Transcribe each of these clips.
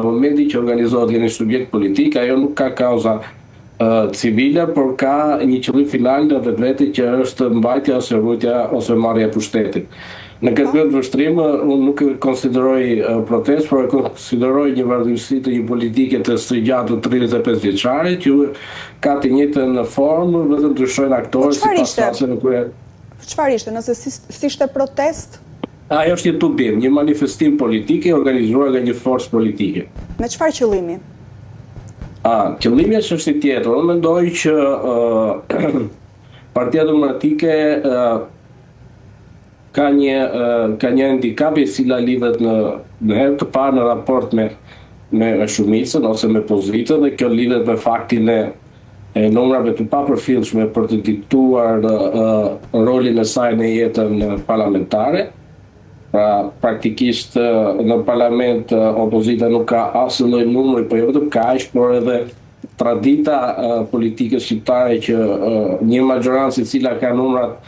Në momentin që organizohet nga një subjekt politik, ajo nuk ka kauza civile, por ka një qëllim final në vetvete që është mbajtja ose ruajtja ose marrja e pushtetit. Në këtë këndvështrim, unë nuk e konsideroj protestë, por e konsideroj një vazhdimësi të një politike të stërgjatur 35 vjeçare që ka të njëjtën formë, vetëm ndryshojnë Po aktorët çfarë sipas ishte? rasteve kur Çfarë ishte? Nëse s'ishte protestë? Ajo është një tubim, një manifestim politik i organizuar nga një forcë politike. Me çfarë qëllimi? A, qëllimi është çështje tjetër. Unë mendoj që uh, Partia Demokratike uh, ka një uh, ka një handikap i cila lidhet në në herë të parë në raport me me, me shumicën ose me pozitën dhe kjo lidhet me faktin e e numrave të papërfillshme për të diktuar uh, rolin e saj në jetën parlamentare. Pra, praktikisht në parlament opozita nuk ka asnjë lloj numri, po jo vetëm kaq, por edhe tradita politike shqiptare që një maxhorancë e cila ka numrat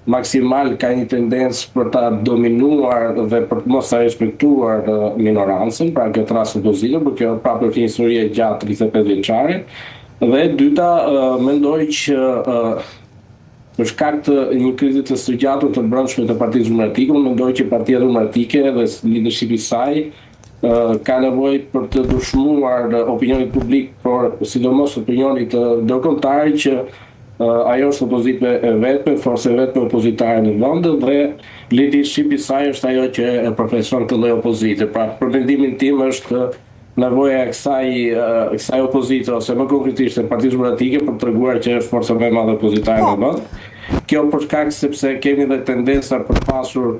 maksimal ka një tendencë për ta dominuar dhe për të mos ta respektuar minorancën, pra në këtë rast opozitën, por kjo prapë është një histori e gjatë 35 vjeçare. Dhe e dyta, mendoj që për shkak të një krize të stërgjatur të brendshme të Partisë Demokratike, unë mendoj që Partia Demokratike dhe leadershipi i saj ka nevojë për të dëshmuar opinionit publik, por sidomos opinionit ndërkombëtar që ajo është opozitë e vetme, forcë e vetme opozitare në vend dhe leadershipi i saj është ajo që e përfaqëson këtë lloj opozite. Pra, për mendimin tim është nevoja e kësaj kësaj opozite ose më konkretisht e Partisë Demokratike për të treguar që është forca më e madhe opozitare Po. në vend. Kjo për shkak sepse kemi dhe tendenca për të pasur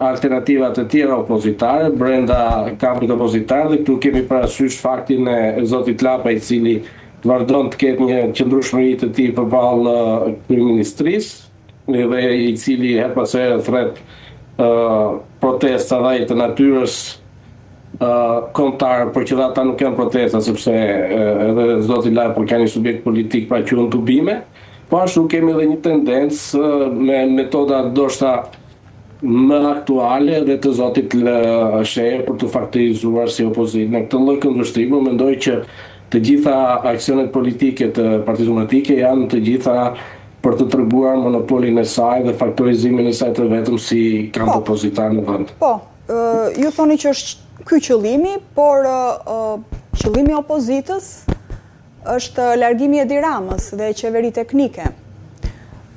alternativa të tjera opozitare brenda kampit opozitar dhe këtu kemi parasysh faktin e zotit Lapa i cili vazhdon të ketë një qëndrueshmëri të tij përballë kryeministrisë dhe i cili herë pas here thret protesta dhe ai të natyrës kombëtare, por që dhe ata nuk janë protesta sepse edhe zoti Lapa ka një subjekt politik pra quhen tubime. Po ashtu kemi edhe një tendencë me metoda ndoshta më aktuale dhe të zotit Shehu për të faktorizuar si opozitë. Në këtë lloj këndvështrimi mendoj që të gjitha aksionet politike të Partisë Demokratike janë të gjitha për të treguar monopolin e saj dhe faktorizimin e saj të vetëm si kamp Po. opozitar në vend. Po, ju thoni që është ky qëllimi, por qëllimi i opozitës është largimi i Edi Ramës dhe qeveri teknike.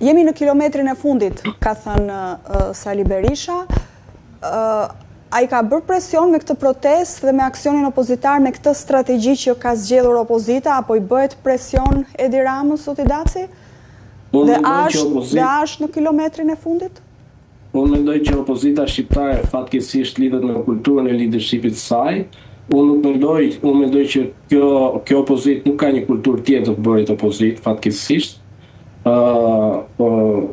Jemi në kilometrin e fundit, ka thënë Sali Berisha. Ai ka bërë presion me këtë protestë dhe me aksionin opozitar, me këtë strategji që ka zgjedhur opozita, apo i bëhet presion Edi Ramës, zoti Daci? Unë Dhe a mendoj që është, dhe opozit a është në kilometrin e fundit? Unë mendoj që opozita shqiptare fatkeqësisht lidhet me kulturën e leadershipit të saj. Unë nuk mendoj, unë mendoj që kjo kjo opozitë nuk ka një kulturë tjetër të bërit opozitë, fatkeqësisht. Ë uh,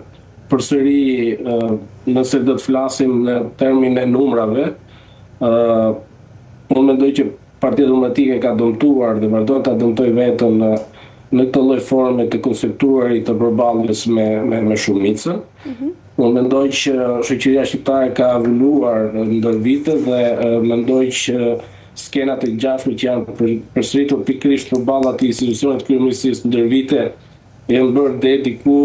përsëri uh, nëse do të flasim në termin e numrave, ë uh, unë mendoj që Partia Demokratike ka dëmtuar dhe vazhdon ta dëmtojë veten në në këtë lloj forme të konceptuarit të përballjes me me, me shumicën. Mm -hmm. Unë mendoj që shoqëria shqiptare ka evoluar ndër vite dhe mendoj që skenat e ngjashme që janë përsëritur pikërisht përballë atij institucionit të kryeministrisë ndër vite janë bërë deri diku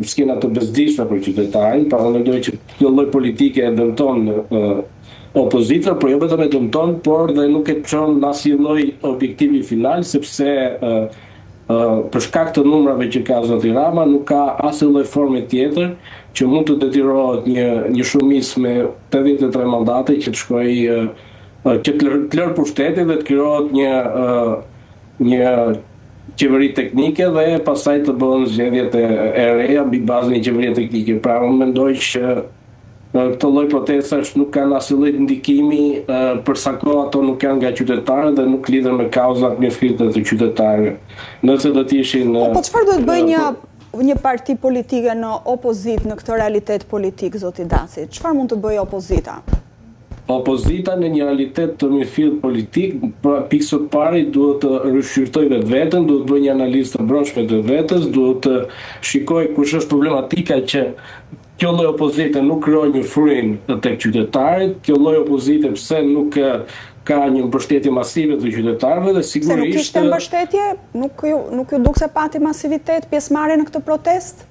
skena të bezdisshme për qytetarin, pra unë mendoj që kjo lloj politike e dëmton opozitën, por jo vetëm e dëmton, por dhe nuk e çon në asnjë lloj objektivi final, sepse për shkak të numrave që ka zoti Rama, nuk ka asnjë lloj forme tjetër që mund të detyrohet një një shumicë me 83 mandate që të shkojë që të lërë pushtetin dhe të krijohet një një qeveri teknike dhe pastaj të bëhen zgjedhjet e, e reja mbi bazën e qeverie teknike. Pra unë mendoj që këto lloj protestash nuk kanë asnjë lloj ndikimi për sa kohë ato nuk janë nga qytetarët dhe nuk lidhen me kauzat mirëfillta të qytetarëve. Nëse do të ishin Po, po çfarë duhet bëjë një një parti politike në opozitë në këtë realitet politik, zoti Daci? Çfarë mund të bëjë opozita? Opozita në një realitet të mirëfilltë politik, pra pikë së pari duhet të rishqyrtojë vetveten, duhet të bëjë një analizë të brendshme të vetes, duhet të shikojë kush është problematika që kjo lloj opozite nuk krijon një frymë tek qytetarët, kjo lloj opozite pse nuk. Ka një mbështetje masive të qytetarëve dhe sigurisht... Se nuk kishte mbështetje? Nuk ju, nuk ju duk se pati masivitet pjesëmarrje në këtë protestë?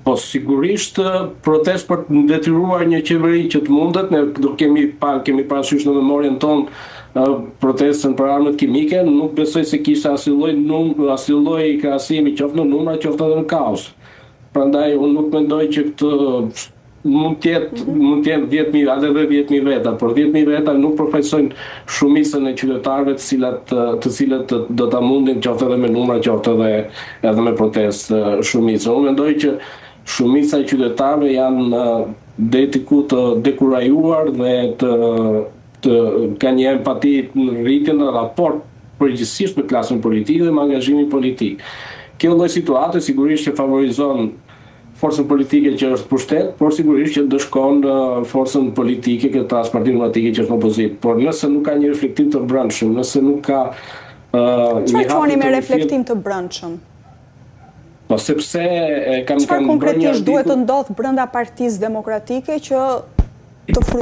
Po sigurisht protestë për të detyruar një qeveri që të mundet, ne do kemi pa kemi parasysh në memorien tonë protestën për armët kimike, nuk besoj se kishte asnjë lloj num, asnjë lloj krahasimi qoftë në numra, qoftë edhe në kauzë. Prandaj unë nuk mendoj që këtë mund të jetë mhm. mund të jenë 10000 edhe 10000 veta, por 10000 veta nuk përfaqësojnë shumicën e qytetarëve të cilat të cilët do ta mundin qoftë edhe me numra, qoftë edhe edhe me protestë shumicën. Unë mendoj që shumica e qytetarëve janë deri diku të dekurajuar dhe të të kanë një empati në rritje në raport përgjithësisht me klasën politike dhe me angazhimin politik. Kjo lloj situate sigurisht që favorizon forcën politike që është pushtet, por sigurisht që ndëshkon forcën politike, këtë rast Partinë Demokratike që është në opozitë. Por nëse nuk ka një reflektim të brendshëm, nëse nuk ka uh, një Çfarë quani me reflektim të brendshëm? Po sepse e kam Çfarë konkretisht duhet të ndodhë brenda Partisë Demokratike që të fry...